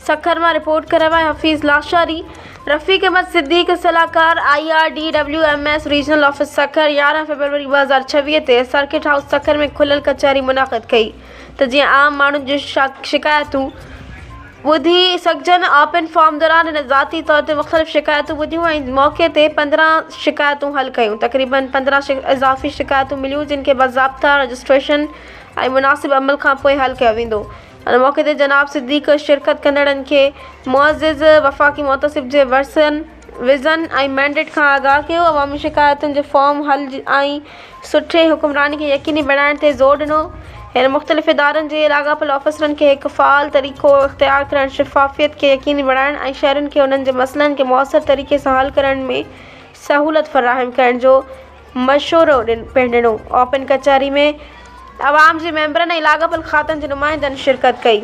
سکر مان رپورٽ ڪري رهيو آهي حفيظ لاشاري رفيق احمد صديق صلاحڪار I R D W M S regional office Sukkur 11 February 2026 تي سرڪٽ هائوس سکر ۾ کليل ڪچهري منعقد ڪئي ته جيئن عام ماڻهن جون شڪايتون ٻڌي سگهجن اوپن فارم دوران هن ذاتي طور تي مختلف شڪايتون ٻڌيون ۽ موقعي تي 15 شڪايتون حل ڪيون تقريبن 15 اضافي شڪايتون مليون جن کي باضابطا رجسٽريشن ۽ مناسب عمل کانپوء حل ڪيو ويندو ان موقعي تي جناب صديق شرڪت ڪندڙن کي معزز وفاقي محتسب جي ورسن، ويزن ۽ مينڊيٽ کان آگاهه ڪيو، عوامي شڪايتن جي فارم حل ۽ سٺي حڪمراني کي يقيني بڻائڻ تي زور ڏنو. هن مختلف ادارن جي لاڳاپيل آفيسرن کي هڪ فعال طريقو اختيار ڪرڻ، شفافيت کي يقيني بڻائڻ ۽ شهرين کي انهن جي مسئلن کي موثر طريقي سان حل ڪرڻ ۾ سهولت فراهم ڪرڻ جو مشورو پڻ ڏنو. اوپن ڪچهري ۾ عوام جي ميمبرن ۽ لاڳاپيل کاتن جي نمائندن شرڪت ڪئي.